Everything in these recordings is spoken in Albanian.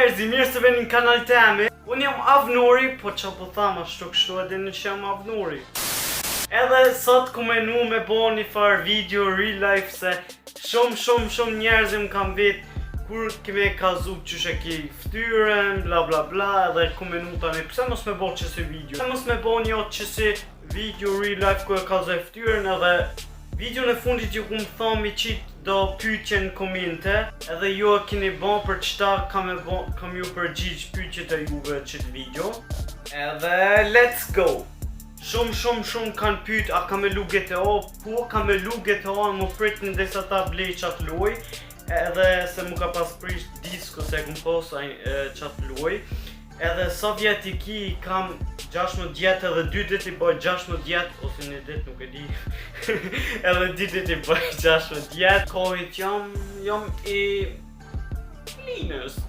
Njerëzi, mirë se veni në kanal teme. Unë jam Avnori, po që po tham ashtu kështu e dini që jam Avnori. Edhe sot ku menu me bo një farë video real life se shumë shumë shumë njerëzi më kanë vet kur keme kallzu qysh e ki ftyrën, bla bla bla, edhe ku menu tani pse mos me bo qësi video? Pse mos me bo një qësi video real life ku e kallzoj ftyrën edhe Videon e fundit ju kum thonë mi qit do pyetje në komente edhe ju e keni bo për qëta kam, e bo, kam ju përgjigj pyetjet e juve qëtë video edhe let's go Shumë shumë shumë kanë pyet a kam e lu GTA, po kam e lu GTA më prit në desa ta blej qatë loj edhe se mu ka pas prish disku se e kum pos ai, e, qatë loj Edhe sa vjet i ki, kam 16 vjet edhe 2 ditë i bëj 16 vjet ose një ditë nuk e di. edhe 2 ditë i bëj 16 vjet. Kohit jam jam i Linës.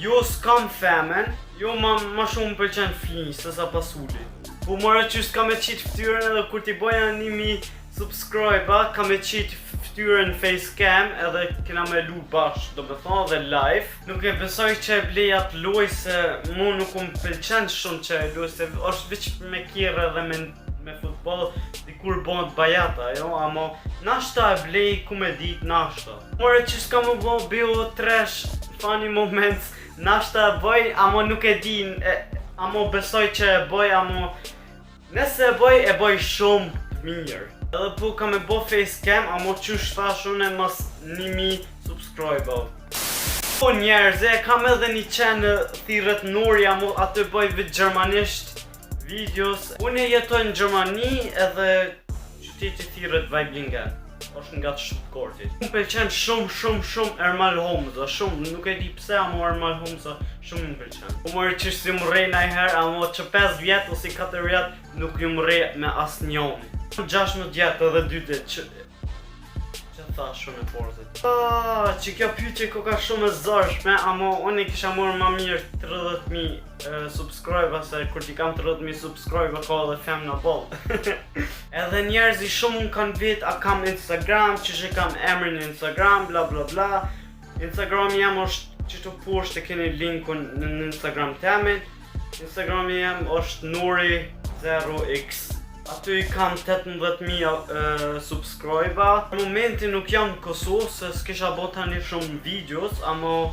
jo s'kam femen, jo ma, ma shumë më pëlqen fli se sa pasuli. Po more që s'kam e qitë ftyrën edhe kur t'i boja 1000 subscribe kam e qitë ftyrën facecam edhe kena me lu bashkë, do me thonë dhe live. Nuk e besoj që e blej atë loj se mu nuk më pëlqen shumë që e luj se është veç me kjerë edhe me, me futboll dikur bëhet bajata, jo, amo nashta e blej ku me dit nashta. More që s'ka më bo bio trash funny moments, nashta e bëj, amo nuk e di, e, amo besoj që e bëj, amo nëse e bëj, e bëj shumë mirë. Edhe po kam e bo facecam, amo qysh thash unë mas 1000 subscribe Po njerëz, e kam edhe një channel thirret Nuri, amo aty bëj vetë gjermanisht videos. Unë jetoj në Gjermani edhe qyteti thirret Waiblingen. është nga të Stuttgartit. Më pëlqen shumë shumë shumë Ermal Homza, shumë, nuk e di pse amo Ermal Homza shumë më pëlqen. Po more që si më rrej najherë, amo që 5 vjet ose 4 vjet nuk ju më rrej me asnjëri. 16 vjet edhe 2 ditë që që thash shumë e porzit. Ah, që kjo pyetje ko ka shumë e zorshme, amo unë i kisha marrë ma mirë 30.000 e, subscribe se kur t'i kam 30.000 subscribe ka edhe femna boll. edhe njerëzi shumë më kanë vet a kam Instagram, që që kam emrin në Instagram, bla bla bla. Instagrami jam është që të poshtë e keni linkun në, në Instagram temin. Instagrami jam është Nuri0x. Aty i kam 18.000 uh, subscribe Në momentin nuk jam në Kosovë se s'kisha bo tani shumë videos, amo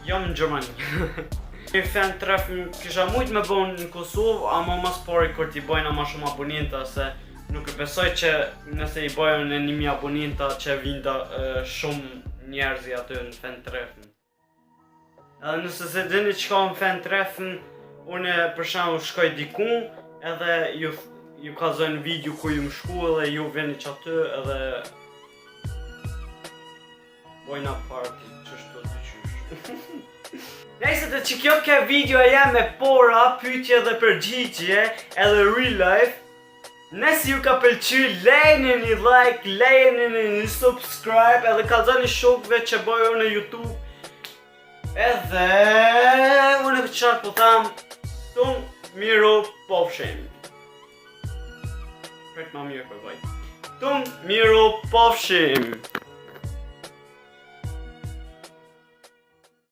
jam në Gjermani. Një fan treffen kisha mujt me bo në Kosovë, amo mas pari kur t'i bojna ma shumë abonenta se nuk e besoj që nëse i bojnë në 1000 abonenta që vinda uh, shumë njerëzi aty në fan treffen. Edhe nëse se dini çka në fan treffen, unë për shembull shkoj diku edhe ju ju kallzoj në video ku ju më shku edhe ju veni që aty edhe bojna party qështu dyqysh. Nejse të që kjo ke video e jem me pora, pyetje dhe përgjigje edhe real life Nëse ju ka pëlqy, lejeni një like, lejeni një subscribe edhe kallzoni shokëve që bëj unë në YouTube. Edhe unë e çfarë po tham, tung miru pofshim. Pret ma mirë për bëj. Tung miru pofshim.